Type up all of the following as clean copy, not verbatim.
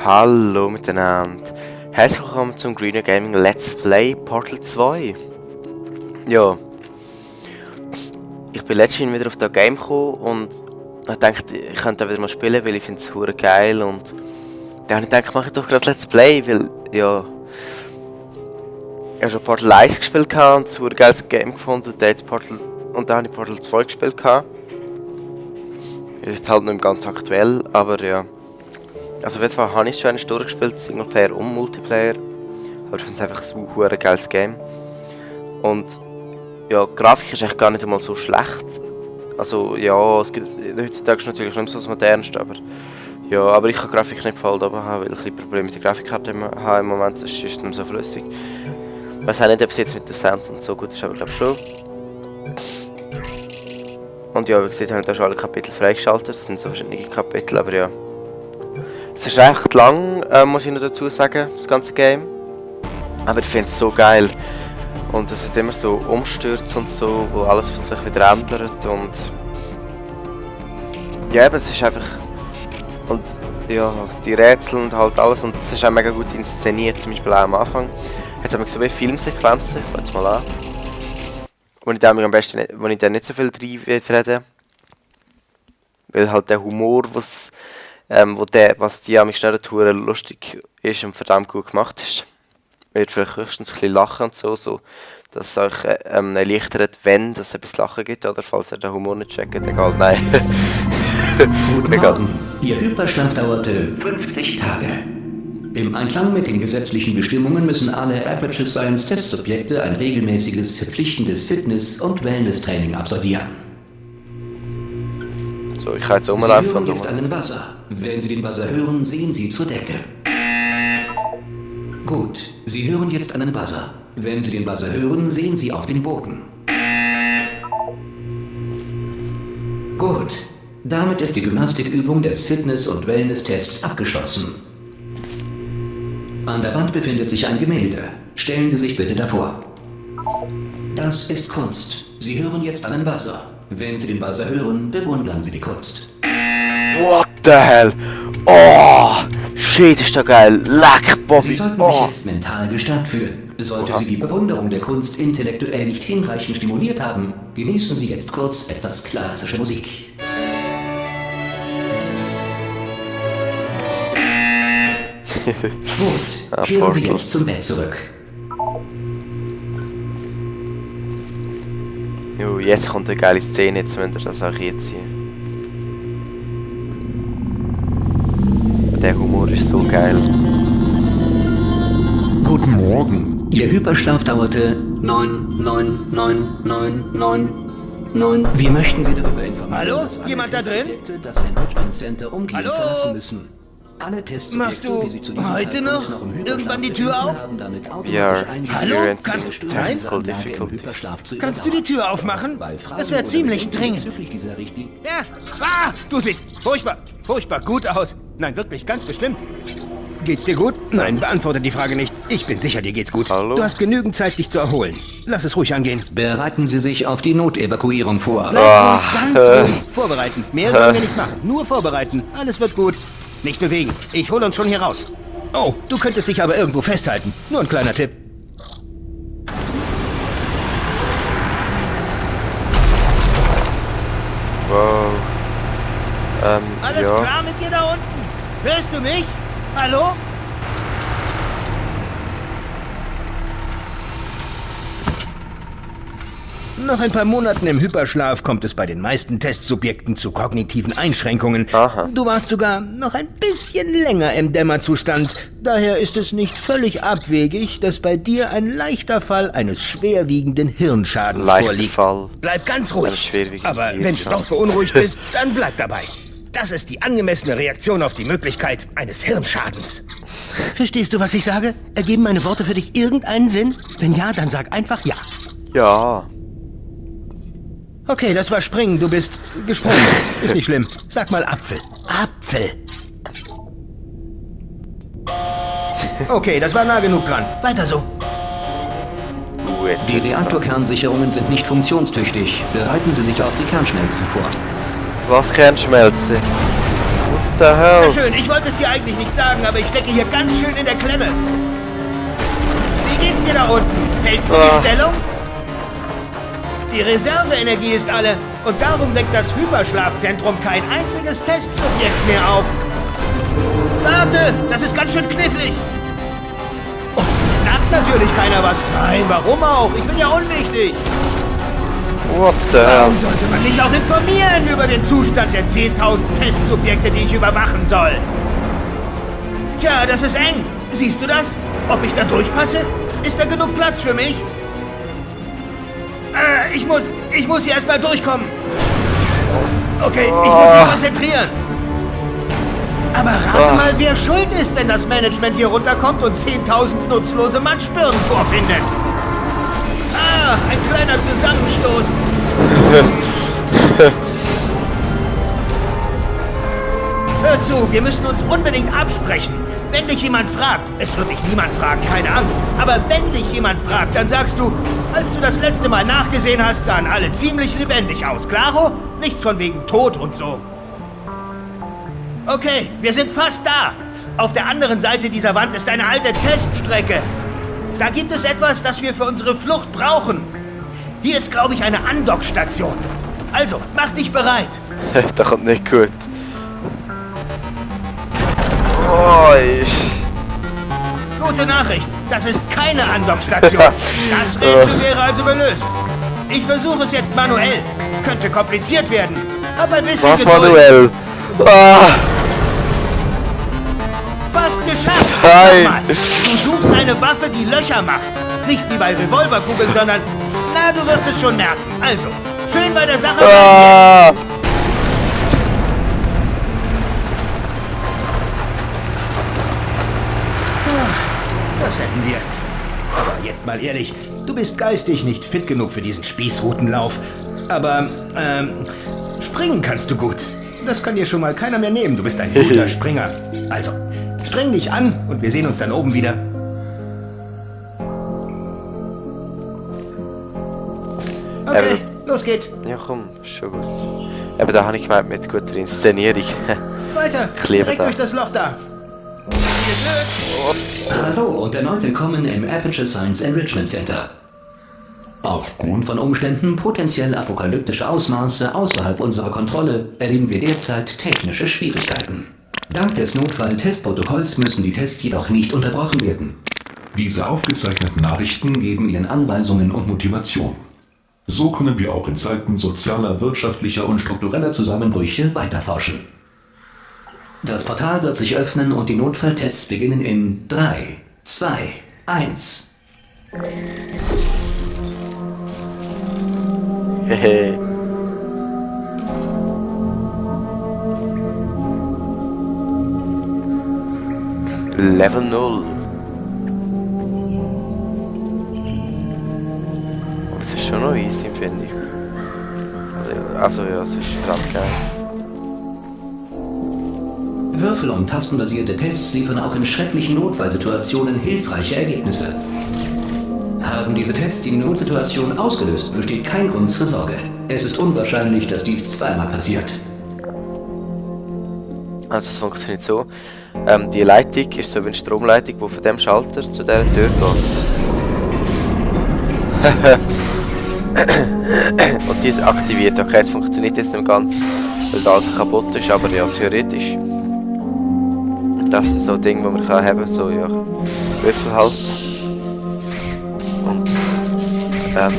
Hallo miteinander. Herzlich willkommen zum Greener Gaming Let's Play Portal 2. Ja. Ich bin letztens wieder auf das Game gekommen und ich dachte, ich könnte da wieder mal spielen, weil ich finde es hure geil und dann habe ich gedacht, mache ich doch gerade das Let's Play, weil, ja... Ich habe schon Portal 1 gespielt und es hure geiles Game gefunden, und dann habe ich Portal 2 gespielt. Ist halt nicht mehr ganz aktuell, aber ja. Also auf jeden Fall habe ich schon eine Stunde gespielt, Singleplayer und Multiplayer. Aber ich finde es einfach ein super geiles Game. Und ja, die Grafik ist echt gar nicht einmal so schlecht. Also ja, es gibt heutzutage natürlich nicht so das Modernste, aber ja, aber ich habe die Grafik nicht gefallen, aber habe weil ich ein Probleme mit der Grafikkarte habe im Moment, das ist nicht mehr so flüssig. Ich weiß auch nicht, ob es jetzt mit dem Sound und so gut ist, aber ich glaube schon. Und ja, wie gesagt, habe ich da schon alle Kapitel freigeschaltet, das sind so verschiedene Kapitel, aber ja. Es ist echt lang, muss ich noch dazu sagen, das ganze Game. Aber ich finde es so geil. Und es hat immer so Umstürze und so, wo alles sich wieder ändert und... Ja, eben, es ist einfach... Und ja, die Rätsel und halt alles, und es ist auch mega gut inszeniert, zum Beispiel auch am Anfang. Jetzt haben wir so wie Filmsequenzen, ich fange jetzt mal an. Wo ich dann am besten nicht, wo ich dann nicht so viel reden. Weil halt der Humor, was die am schnell tun, lustig ist und verdammt gut gemacht ist. Wird vielleicht höchstens ein bisschen lachen und so dass es euch erleichtert, wenn es etwas Lachen gibt, oder falls ihr den Humor nicht checkt, egal, nein. Guten Morgen. Ihr Hyperschlaf dauerte 50 Tage. Im Einklang mit den gesetzlichen Bestimmungen müssen alle Aperture Science Testsubjekte ein regelmäßiges, verpflichtendes Fitness- und Wellness-Training absolvieren. So, ich kann jetzt Sie rumlaufen hören und jetzt einen Buzzer. Wenn Sie den Buzzer hören, sehen Sie zur Decke. Gut, Sie hören jetzt einen Buzzer. Wenn Sie den Buzzer hören, sehen Sie auf den Boden. Gut, damit ist die Gymnastikübung des Fitness- und Wellness-Tests abgeschlossen. An der Wand befindet sich ein Gemälde. Stellen Sie sich bitte davor. Das ist Kunst. Sie hören jetzt einen Buzzer. Wenn Sie den Buzzer hören, bewundern Sie die Kunst. What the hell? Oh, shit, ist da geil. Leck, Bobby. Sie sollten sich jetzt mental gestärkt fühlen. Sollte Sie die Bewunderung der Kunst intellektuell nicht hinreichend stimuliert haben, genießen Sie jetzt kurz etwas klassische Musik. Gut, kehren Sie jetzt zum Bett zurück. Jo, jetzt kommt eine geile Szene, jetzt müsst ihr das auch hier ziehen. Der Humor ist so geil. Guten Morgen. Ihr Hyperschlaf dauerte 9. Wie möchten Sie darüber informieren? Hallo? Dass alle Jemand da drin? Testsubjekte das Enrichment Center umgehend Hallo? verlassen müssen. Alle Testsubjekte, Machst du die Sie zu diesem heute Zeitpunkt noch im Hyperschlaf irgendwann die Tür befinden, auf? haben damit We are automatisch Hallo? experiencing Kannst du rein? technical difficulties. Kannst du die Tür aufmachen? Das wäre ziemlich dringend. Ja, du siehst furchtbar gut aus. Nein, wirklich, ganz bestimmt. Geht's dir gut? Nein, beantworte die Frage nicht. Ich bin sicher, dir geht's gut. Hallo? Du hast genügend Zeit, dich zu erholen. Lass es ruhig angehen. Bereiten Sie sich auf die Notevakuierung vor. Bleib ganz ruhig. Vorbereiten. Mehr sollen wir nicht machen. Nur vorbereiten. Alles wird gut. Nicht bewegen. Ich hole uns schon hier raus. Oh, du könntest dich aber irgendwo festhalten. Nur ein kleiner Tipp. Wow. Alles ja. klar mit dir da unten? Hörst du mich? Hallo? Nach ein paar Monaten im Hyperschlaf kommt es bei den meisten Testsubjekten zu kognitiven Einschränkungen. Aha. Du warst sogar noch ein bisschen länger im Dämmerzustand. Daher ist es nicht völlig abwegig, dass bei dir ein leichter Fall eines schwerwiegenden Hirnschadens Leichter vorliegt. Fall. Bleib ganz Ein ruhig. schwerwiegender Aber wenn du Hirnschaden. doch beunruhigt bist, dann bleib dabei. Das ist die angemessene Reaktion auf die Möglichkeit eines Hirnschadens. Verstehst du, was ich sage? Ergeben meine Worte für dich irgendeinen Sinn? Wenn ja, dann sag einfach ja. Ja. Okay, das war Springen. Du bist gesprungen. Ist nicht schlimm. Sag mal Apfel. Apfel. Okay, das war nah genug dran. Weiter so. Jetzt Die wird's krass. Reaktorkernsicherungen sind nicht funktionstüchtig. Bereiten Sie sich auf die Kernschmelzen vor. Was Kernschmelze? the hell? Na schön, ich wollte es dir eigentlich nicht sagen, aber ich stecke hier ganz schön in der Klemme. Wie geht's dir da unten? Hältst du die Stellung? Die Reserveenergie ist alle und darum weckt das Hyperschlafzentrum kein einziges Testsubjekt mehr auf. Warte, das ist ganz schön knifflig. Oh, sagt natürlich keiner was. Nein, warum auch? Ich bin ja unwichtig. What the hell? Warum sollte man mich auch informieren über den Zustand der 10.000 Testsubjekte, die ich überwachen soll? Tja, das ist eng. Siehst du das? Ob ich da durchpasse? Ist da genug Platz für mich? Ich muss hier erstmal durchkommen. Okay, ich muss mich konzentrieren. Aber rate mal, wer schuld ist, wenn das Management hier runterkommt und 10.000 nutzlose Matschbirnen vorfindet. Ah, ein kleiner Zusammenstoß. Hör zu, wir müssen uns unbedingt absprechen. Wenn dich jemand fragt, es wird dich niemand fragen, keine Angst, aber wenn dich jemand fragt, dann sagst du, als du das letzte Mal nachgesehen hast, sahen alle ziemlich lebendig aus, klaro? Nichts von wegen Tod und so. Okay, wir sind fast da. Auf der anderen Seite dieser Wand ist eine alte Teststrecke. Da gibt es etwas, das wir für unsere Flucht brauchen. Hier ist, glaube ich, eine Andockstation. Also, mach dich bereit. Das kommt nicht gut. Oh, Gute Nachricht, das ist keine Andockstation. Das Rätsel wäre also gelöst. Ich versuche es jetzt manuell. Könnte kompliziert werden. Hab ein bisschen was Geduld. manuell? Ah, Fast geschafft. Nein. Nochmal. Du suchst eine Waffe, die Löcher macht. Nicht wie bei Revolverkugeln, sondern... Na, du wirst es schon merken. Also, schön bei der Sache bleiben. ah. Das hätten wir. Aber jetzt mal ehrlich, du bist geistig nicht fit genug für diesen Spießrutenlauf. Aber, springen kannst du gut. Das kann dir schon mal keiner mehr nehmen. Du bist ein guter Springer. Also, streng dich an und wir sehen uns dann oben wieder. Okay, los geht's. Ja komm, schon gut. Eben da habe ich gemeint mit guter Inszenierung. Weiter, Klebe direkt da. durch das Loch da. Viel Glück. Hallo und erneut willkommen im Aperture Science Enrichment Center. Aufgrund von Umständen potenziell apokalyptischer Ausmaße außerhalb unserer Kontrolle erleben wir derzeit technische Schwierigkeiten. Dank des Notfall-Testprotokolls müssen die Tests jedoch nicht unterbrochen werden. Diese aufgezeichneten Nachrichten geben Ihnen Anweisungen und Motivation. So können wir auch in Zeiten Sozialer, wirtschaftlicher und struktureller Zusammenbrüche weiterforschen. Das Portal wird sich öffnen und die Notfalltests beginnen in 3, 2, 1. Hehe. Level 0. Aber es ist schon noch easy, finde ich. Also ja, es ist verdammt geil. Würfel- und tastenbasierte Tests liefern auch in schrecklichen Notfallsituationen hilfreiche Ergebnisse. Haben diese Tests die Notsituation ausgelöst, besteht kein Grund zur Sorge. Es ist unwahrscheinlich, dass dies zweimal passiert. Also es funktioniert so. Die Leitung ist so wie eine Stromleitung, die von dem Schalter zu dieser Tür geht. Und die ist aktiviert. Okay, es funktioniert jetzt nicht ganz, weil das alles kaputt ist, aber ja, theoretisch. Das sind so Dinge, die man kann haben, so ja, Würfel halt. Und ja.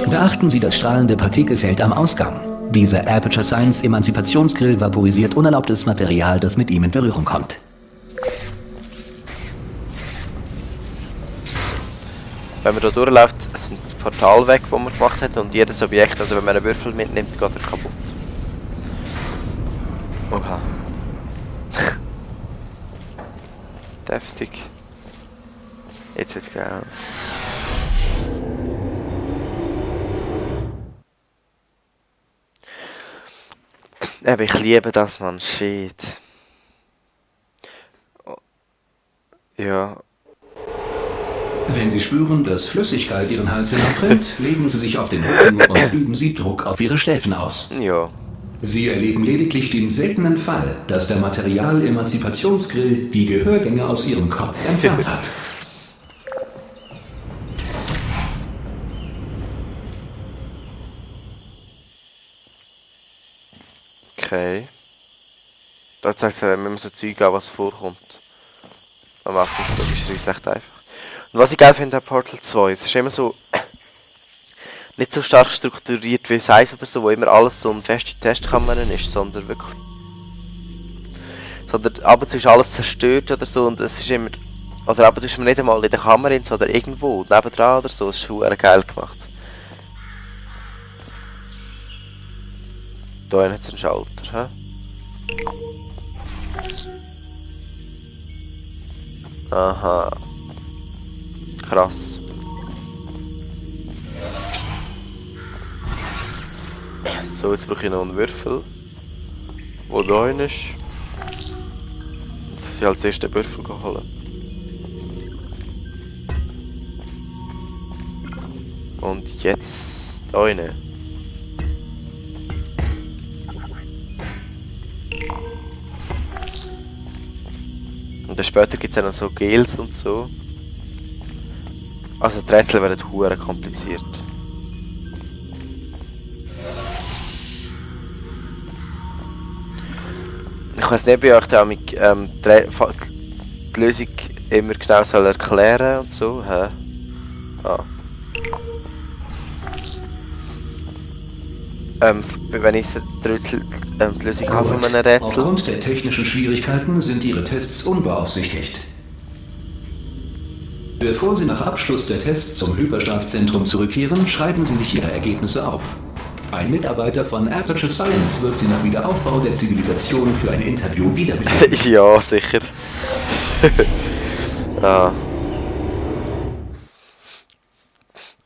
Beachten Sie das strahlende Partikelfeld am Ausgang. Dieser Aperture Science Emanzipationsgrill vaporisiert unerlaubtes Material, das mit ihm in Berührung kommt. Wenn man hier durchläuft, sind das Portal weg, das man gemacht hat, und jedes Objekt, also wenn man einen Würfel mitnimmt, geht er kaputt. Oha. Deftig. Jetzt wird's geil. Aber ich liebe das, Mann. Shit. Oh. Ja. Wenn Sie spüren, dass Flüssigkeit Ihren Hals hinabtritt, legen Sie sich auf den Rücken und üben Sie Druck auf Ihre Schläfen aus. Ja. Sie erleben lediglich den seltenen Fall, dass der Material-Emanzipationsgrill die Gehörgänge aus ihrem Kopf entfernt hat. Okay. Da zeigt es wenn man so Zeug an, was vorkommt. Am Anfang ist es recht einfach. Und was ich geil finde an Portal 2, es ist immer so nicht so stark strukturiert wie es 1 oder so, wo immer alles so eine feste Testkammer ist, sondern wirklich. Sondern ab und zu ist alles zerstört oder so und es ist immer. Oder ab und zu ist man nicht einmal in der Kammer, sondern irgendwo nebendran oder so. Das ist verdammt geil gemacht. Da hat es einen Schalter, hä? Aha. Krass. So, jetzt brauche ich noch einen Würfel. Wo da hin ist. Jetzt muss ich als ersten Würfel holen. Und jetzt da rein. Und dann später gibt es auch noch so Gels und so. Also die Rätsel werden hure kompliziert. Ich weiß nicht, ob ich euch da die Lösung immer genau soll erklären und so. Hä? Ah. Wenn ich die Lösung habe von einem Rätsel. Aufgrund der technischen Schwierigkeiten sind Ihre Tests unbeaufsichtigt. Bevor Sie nach Abschluss der Tests zum Hyperschlafzentrum zurückkehren, schreiben Sie sich Ihre Ergebnisse auf. Ein Mitarbeiter von Aperture Science wird Sie nach Wiederaufbau der Zivilisation für ein Interview wiederbeleben. Ja, sicher. Ah.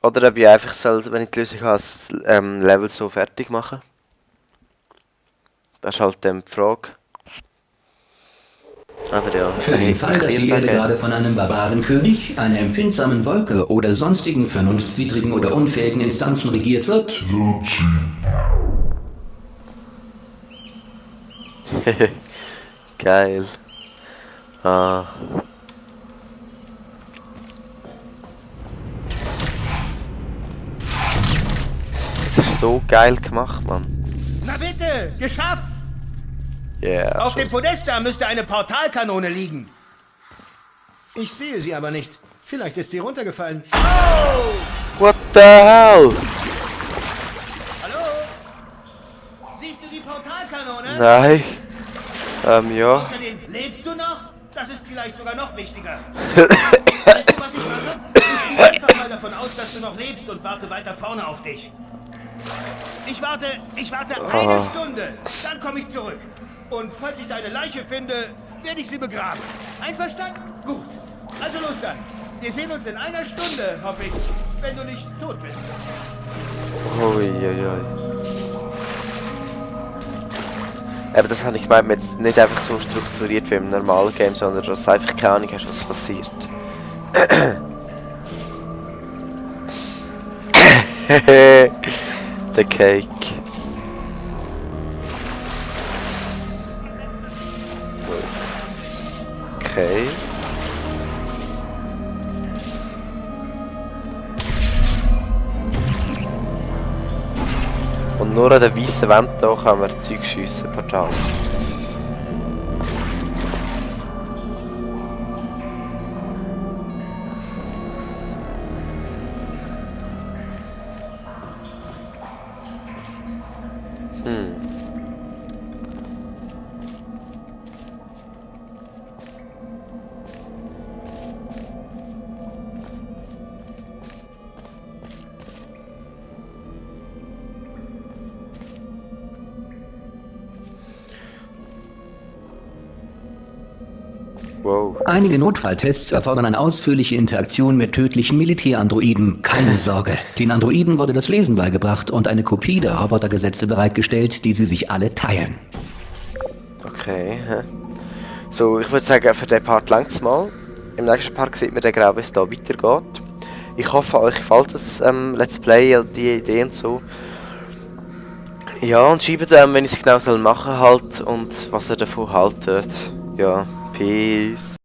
Oder ob ich einfach soll, wenn ich die Lösung habe, das Level so fertig machen. Das ist halt die Frage. Aber ja, Für den Fall, dass die Erde gerade von einem Barbarenkönig, einer empfindsamen Wolke oder sonstigen vernunftswidrigen oder unfähigen Instanzen regiert wird, geil. Ah. Das ist so geil gemacht, Mann. Na bitte, geschafft! Yeah. Auf dem Podest da müsste eine Portalkanone liegen. Ich sehe sie aber nicht. Vielleicht ist sie runtergefallen. Oh! What the hell? Hallo? Siehst du die Portalkanone? Nein. Ja. Außerdem, lebst du noch? Das ist vielleicht sogar noch wichtiger. Weißt du, was ich mache? Ich gehe einfach mal davon aus, dass du noch lebst und warte weiter vorne auf dich. Ich warte eine Stunde. Dann komme ich zurück. Und falls ich deine Leiche finde, werde ich sie begraben. Einverstanden? Gut. Also los dann. Wir sehen uns in einer Stunde, hoffe ich. Wenn du nicht tot bist. Uiuiui. Aber das habe ich gemeint, jetzt nicht einfach so strukturiert wie im normalen Game, sondern dass du einfach keine Ahnung hast, was passiert. Der Cake. Okay. Und nur an der weißen Wand hier kann man Zeug schiessen, Portal. Wow. Einige Notfalltests erfordern eine ausführliche Interaktion mit tödlichen Militärandroiden. Keine Sorge. Den Androiden wurde das Lesen beigebracht und eine Kopie der Robotergesetze bereitgestellt, die sie sich alle teilen. Okay. So, ich würde sagen, für den Part längst mal. Im nächsten Part sieht man dann genau, wie es da weitergeht. Ich hoffe, euch gefällt das Let's Play, die Idee und so. Ja, und schreibt wenn ich es genau soll machen halt und was er davon haltet. Ja, peace.